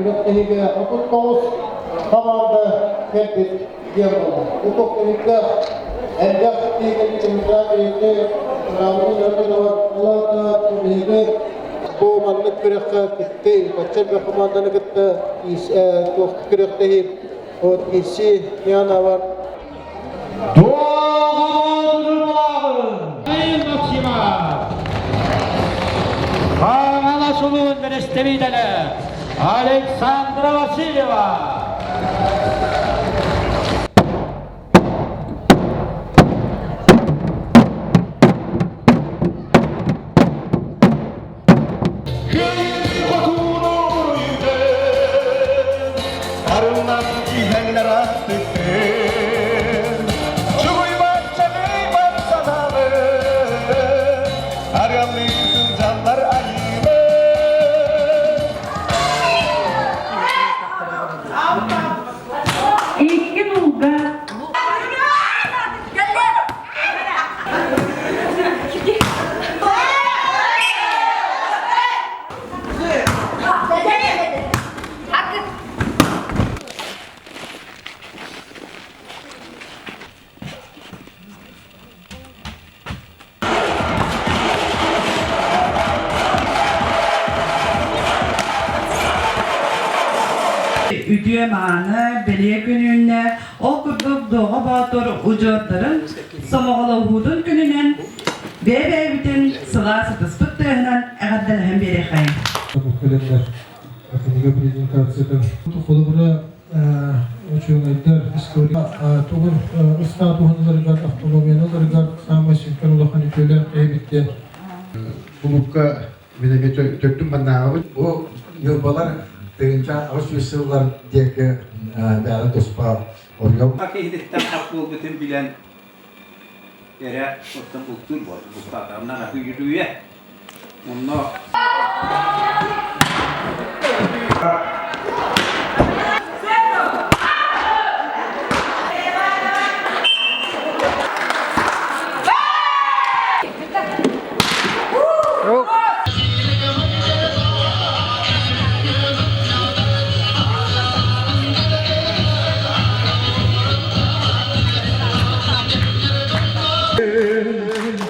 күрэхтэһиигэ 39 хамаанда кэлбит диэн буолла. Бу тохтолукка элбэх киһи кэлбит биһиги биһиги бу маннык күрэххэ кытты бачча элбэх команданы кытта күрэхтэһии вот киирсии Яна Хаҥалас улуун бэрэстэбиитэлэ Александра Васильева. Арыллан иһэллэр аттыктын Чугуйбат чаҕыйбат санаалы Арыаллыы сылдьаллар айыылар. Икки нулга Үтүө-мааны бэлиэ күнүнэ ол курдук Дуоҕа Боотур удьуордарын сомоҕолоһуутун күнүнэн бэйэ-бэйэбитин сылаас ытыспыт тыаһынан эҕэрдэлэһэн биэриэххэйиҥ. Кэлэннэр кинигэ презентациятын холобура учуонайдар история тугун статуһун автономияны ыларыгар саамай сүҥкэн улахан үтүөлээх киһи диэн Кулуупка мин эмиэ төрдүм маннааҕыбыт. Бу Ньурбалар 1800 сыллар диэки бэйэлэрин туспа оруйом. Киһититтэн хас буолбутун билэн эрэ оттон бултуур буолла. Бултаатаҕына аһыы Онно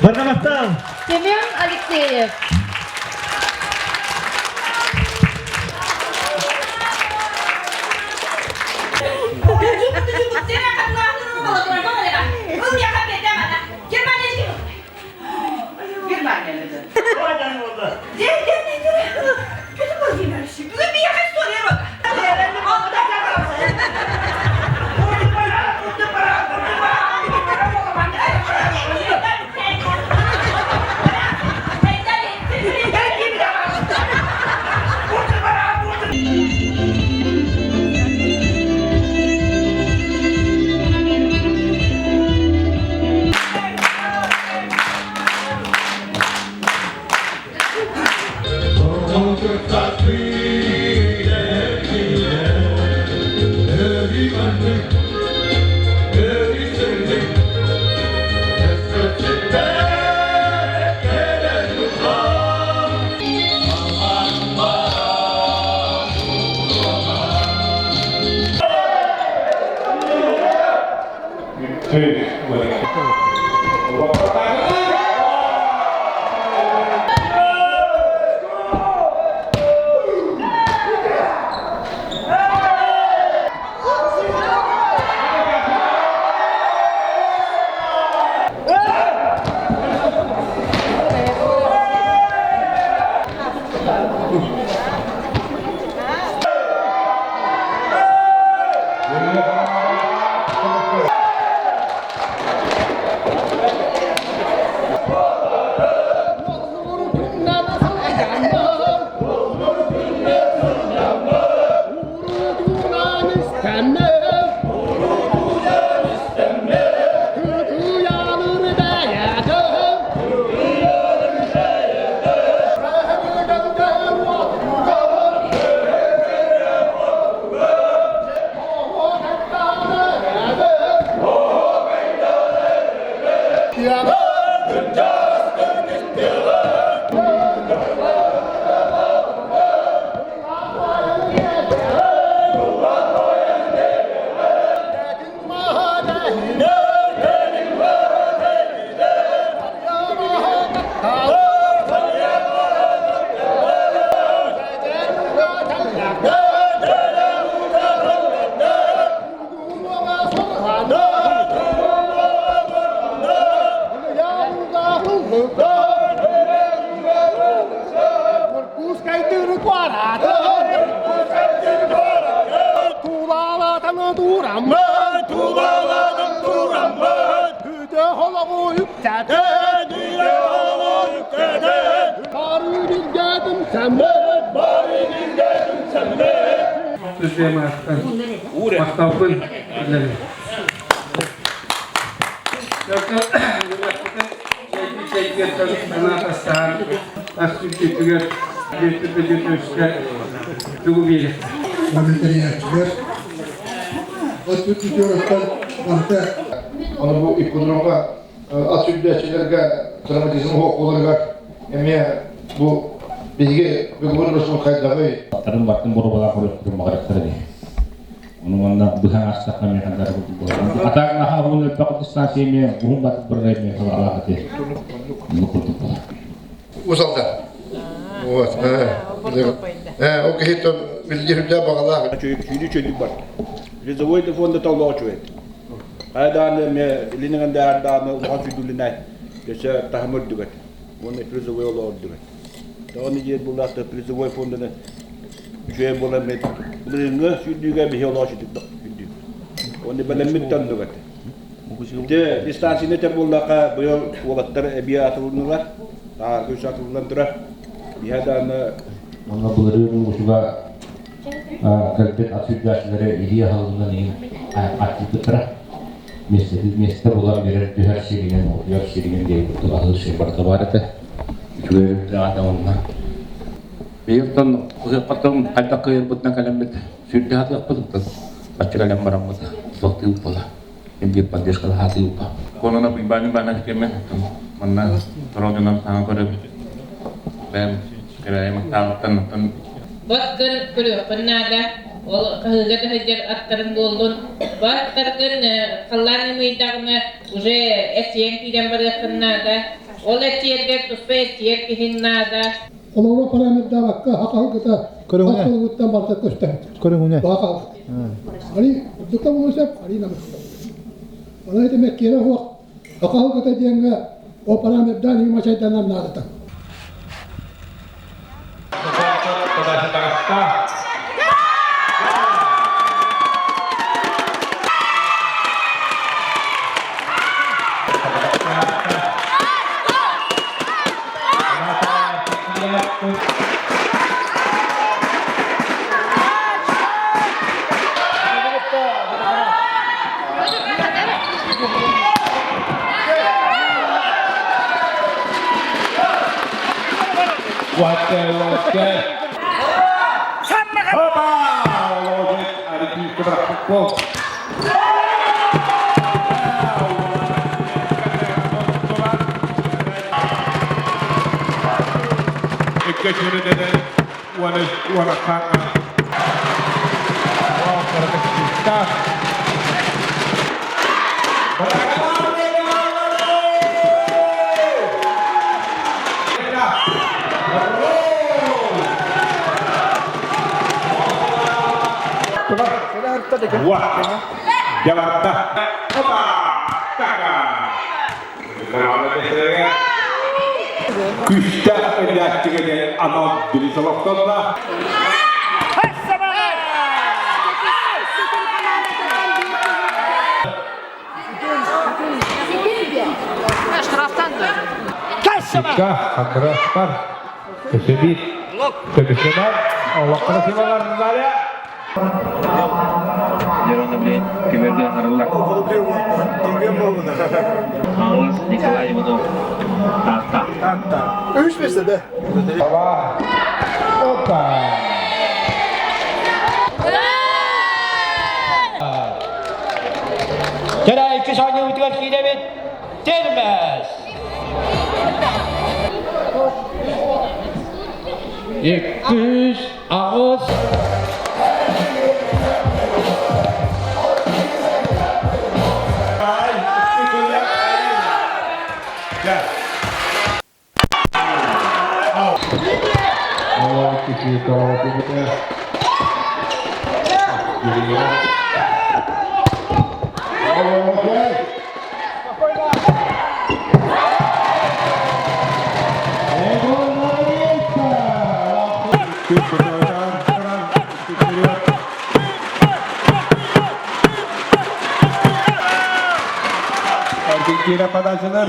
Барҕамахтаал! Семен Алексеев. Махталбын биллэриҥ. Тэрийээччилэр отут үтүөрүттэн барыта Аны бу ипподромҥа ат сүүрдээччилэргэ травматизм уһуоккуларыгар эмиэ бу биһиги бүгүн ресурс хайдаҕый? Аттарын бартын боруобалаах көрүөхтэрин баҕарыахтара дии. Ону манна быһа аастахха эмиэ хандар курдук буолар. Атаак наһаа уһун элбэх дистанция эмиэ уһун батыт барар эмиэ халаалаах ити. Оннук курдук буолар. Усалда. Вот. Ол киһи билги үрдэ баҕалаах. Сүүрүү чөлүк бар. Призовой фонда толлоочу эт. Хайдааны ме илинигэн дааны улахан сүйдүлүнай. Өсө таһым үрдүгөт. Уонна призовой олоо үрдүгөт. Тоҕону диэн буллаахта призовой фонданы үчүгэй буолан бит былырыыҥҥы сүүрдүүгэ биһи олоо сүтүк сүүрдүү. Уонна бэлэммит тоннугат. Ити дистанцияны этэр буоллахха быйыл уолаттар эбии атылыннылар. Таарга үс атыллан турар. Биһэ дааны Онно былырыын уутуга кэлбит ат сүүрдээччилэри илии аһылынан иһин аттыыппыттара. Миэстэ булан биэрэр түһэр сиринэн, утуйар сиринэн диэн курдук аһыыр сир барыта баар этэ. Үчүгэй үлэҕэ онно. Биһиги ыһыахпыттан хайдах кыайарбытынан кэлэммит сүүрдэ сатыахпыт, бачча кэлэн бараммыт туохтуубут буола. Биир поддержкалаах аатыыбыт. Конона Уйбаан Иванович кэмэ манна Родинам саҥа көрөбүт. Бэйэм кэбээйи махтаабыттан оттон Бас гын көрүөххүн наада, ол хаһыыга да сылдьар аттарын буоллун. Бу аттаргын халлаан ымыйдаҕына уже эчийэн киирэн барыаххын наада. Ол эчийэргэр туспа эчийэр киһин наада. Олоҕу параметрдаабакка хахалгыта хахалгыттан барыта көстөр. Көрүҥүнэ. Али үрдүккэ буолуон сөп, али намыһах. Онон ити мэккиэрэ суох хахалгыта диэҥҥэ о параметрдаан и мачайданар наадата. Күүстээх этээччигэ диэн анал бириис олохтонно. Сикка, хандырастар, төсөбит, төбүсүнэн, олоххо сималарналара. Николай Иванов, Таатта. Үс месте Опа! Кэрэ икки оонньуубутугар киирэбит. Термес! Икки, аҕыс. Аргентина подачалар.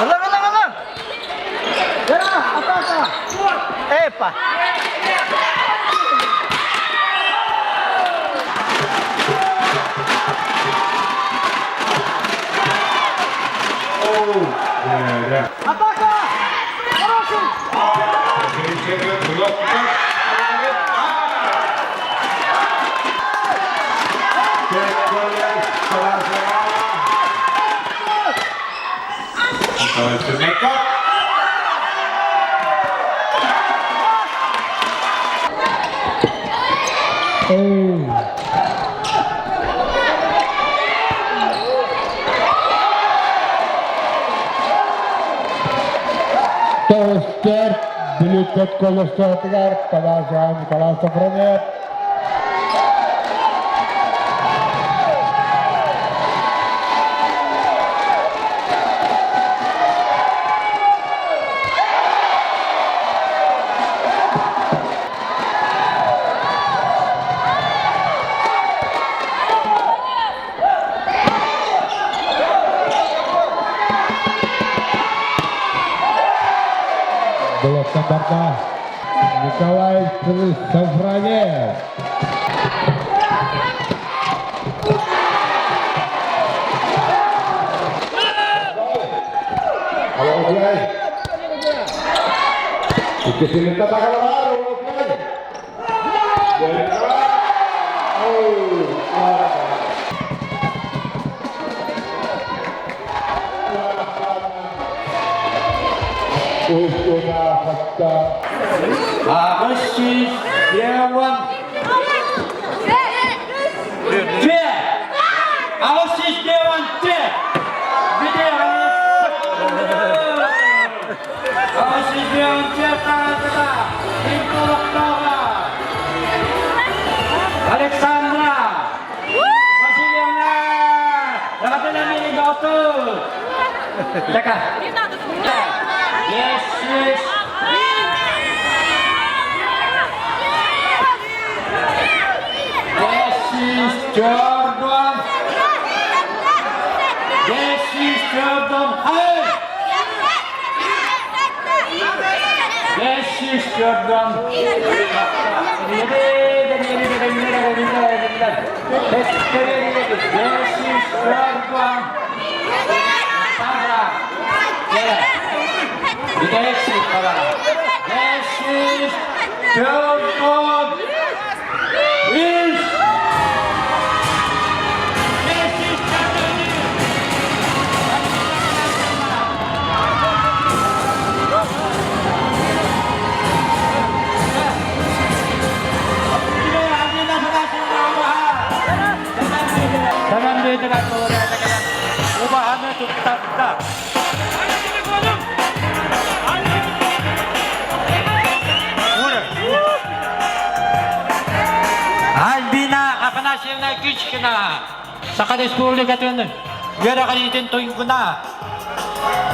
Ылар, ылар, ылар! Яра, атака! Эпа! Атака! Хороший! Тоҕустар Бүлүүппэт колледжтаатыгар Палаза Николай Софронев Блокка барда Николай Савранев. 801 Те! 801 те! Александра Васильевна! Yes, This is Jordan. This is Jordan. Hey! This is Jordan. This is Jordan. This is Jordan. Is Альбина Афанасьевна Кычкина, Саха Республикатын үөрэҕириитин туйгуна,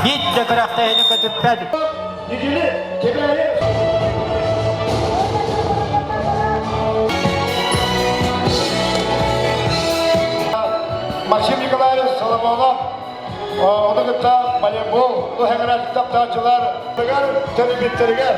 биир да күрэхтэһиини көтүппэт. Максим Николаевич Соломонов ону кытта волейбол таптааччылар төрүбүттэригэр.